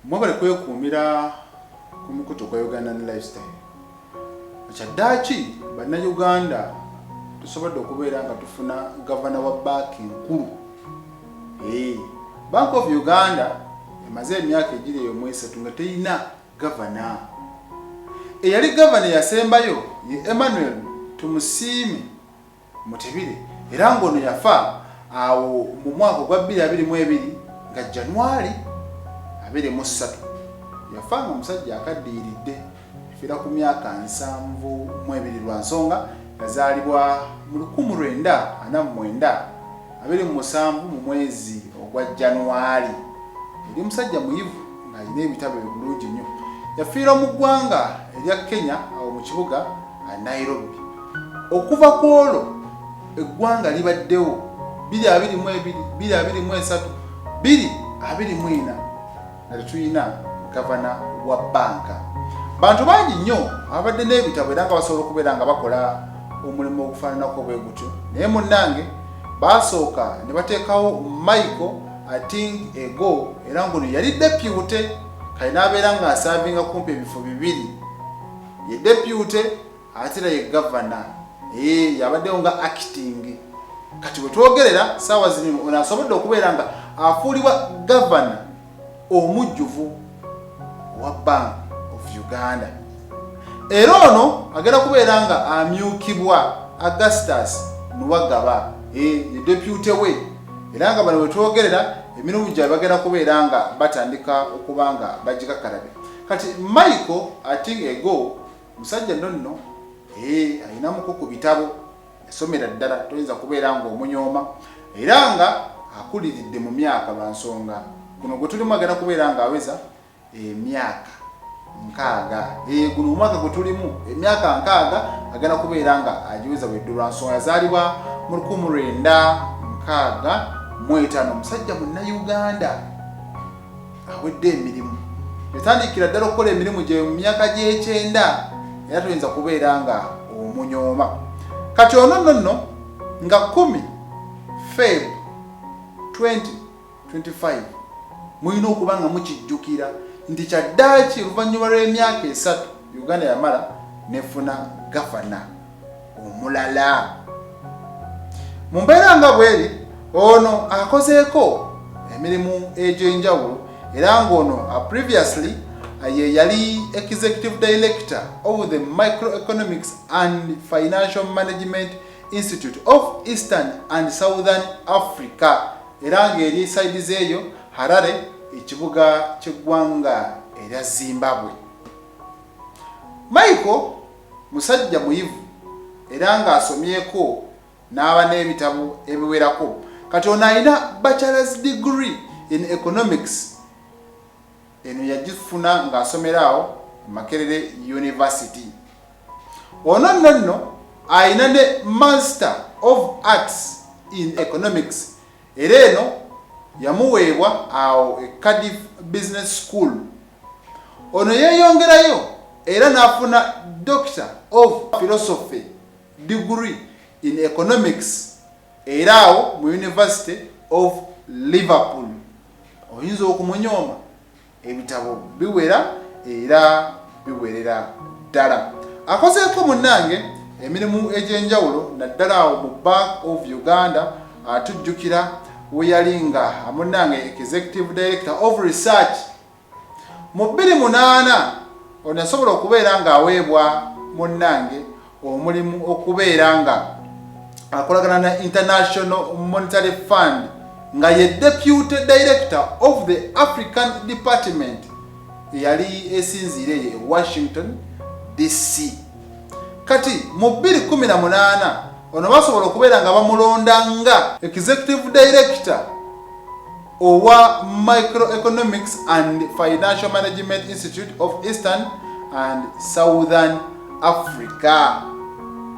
Mwebale kwekuumira ku mukutu gwa Ugandan Lifestyle. Kyaddaaki Bannayuganda tusobodde okubeera nga tufuna gavana wa banka enkulu. Bank of Uganda emaze emyaka egiri eyo mu esatu nga terina gavana. Eyali gavana eyasembayo ye Emmanuel Tumusiime Mutebile era ng'ono yafa awo mu mwaka ogwa 2022 nga January 23. Yafa nga musajja akaddiyiridde, yafiira ku myaka 72 lwa nsonga yazaalibwa mu 1949 27 mu mwezi ogwa January. Yali musajja muyivu ng'alina ebitabo ebyo bulungi nnyo. Yafiira mu ggwanga erya Kenya awo mu kibuga Nairobi. Okuva ku olwo eggwanga libaddewo 2022, 2023, 2024 nga tetulina gavana wa bbanka. Bantu bangi nnyo ababadde n'ebitabo era nga basobola okubeera nga bakola omulimu ogufaananako bwe gutyo, naye munnange baasooka ne bateekawo Michael Ating Ego era ng'ono yali deputy, kale n'abeera ng'asaavinga kumpi ebifo bibiri, ye deputy ate era ye gavana, yabaddewo nga acting. Kati bwe twogerera saawa zino ono asobodde okubeera nga afuulibwa gavana omujjuvu owa Bank of Uganda, era ono agenda kubeera nga amyukibwa Augustus Nuwagaba, ye deputy we, era nga bano wetwogerera emirimu gyabwe bagenda kubeera nga batandika okuba nga bagikakalabe. Kati Michael Ating Ego musajja nno alinamuko ku bitabo, yasomera ddala, toyinza kubeera ng'omunyooma, era nga akuliridde mu myaka lwa nsonga guno gwe tulimu agenda kubeera ng'aweza emyaka 60. Guno omwaka gwe tulimu emyaka 60 agenda kubeera nga agiweza bwedde lwa nsonga yazaalibwa mu 1965. Omusajja Munnayuganda awedde emirimu, yatandikira ddala okukola emirimu gye mu myaka gy'ekyenda, era toyinza kubeera nga omunyooma. Kati ono nno nno nga 10 Feb 2025 mulina okuba nga mukijjukira nti kyaddaaki oluvannyuma lw'emyaka 3 Uganda yamala nefuna gavana omulala. Mu mbeera nga bweri, ono akozeeko emirimu egy'enjawulo, era ng'ono previously ye yali executive director of the Microeconomics and Financial Management Institute of Eastern and Southern Africa, era ng'eri side zeeyo Harare, ekibuga ky'eggwanga erya Zimbabwe. Michael musajja muyivu era ng'asomyeko n'aba n'ebitabo ebiwerako. Kati ono alina bachelor's degree in economics, eno yagifuna ng'asomera awo Makerere University. Ono nno nno alina ne Master of Arts in Economics, era eno yamuweebwa awo e Cardiff Business School. Ono yeeyongerayo era n'afuna Doctor of Philosophy degree in economics, era awo mu University of Liverpool. Oyinza okumunyooma, ebitabo biwera era biwerera ddala. Akozeeko munnange emirimu egy'enjawulo, naddala awo mu Bank of Uganda. Atujjukira we yali nga munnange executive director of research mu 2008. Ono yasobola okubeera ng'aweebwa munnange omulimu okubeera nga akolagana na International Monetary Fund nga ye deputy director of the African Department eyali esinziire eyo e Washington DC. Kati mu 2018 ono basobola okubeera nga bamulonda nga executive director owa Microeconomics and Financial Management Institute of Eastern and Southern Africa.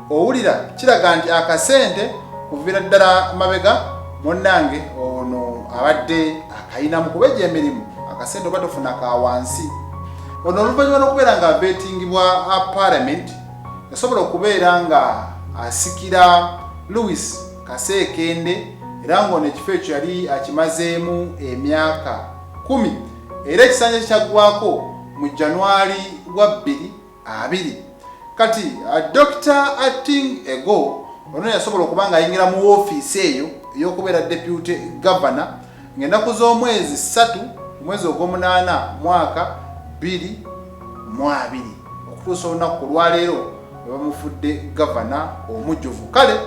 Owulira kiraga nti akasente kuviira ddala mabega munnange ono abadde akayina mu kubeja emirimu, akasente oba tofuna ka wansi. Ono oluvannyuma lw'okubeera nga abeetingibwa parliament, yasobola okubeera nga asikira Louis Kaseekende, era ng'ono ekifo ekyo yali akimazeemu emyaka 10. Era ekisanja kyaggwako mu January wa 2020. Kati Dr. Ating Ego ono yasobola okuba ng'ayingira mu woofiisi eyo ey'okubeera deputy governor ng'ennaku z'omwezi 3 omwezi ogw'omunaana mwaka 2020 okutuusa olunaku ku lwaleero bwe bamufudde gavana omujjuvu. Kale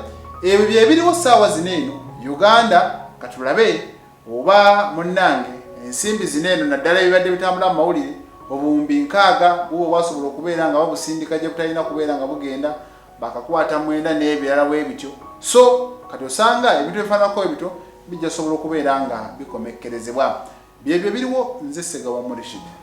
ebyo bye biriwo ssaawa zino eno Uganda. Katulabe oba munnange ensimbi zino eno, naddala ebibadde bitambula mu mawulire, obuwumbi 60 buba bwasobola okubeera nga babusindika gye butalina kubeera nga bugenda, bakakwata 9 n'ebirala bwe bityo. So kati osanga ebintu ebifaananako ebito bijja sobola okubeera nga bikomekkerezebwa. Byebyo biriwo. Nze Segawa Murishid.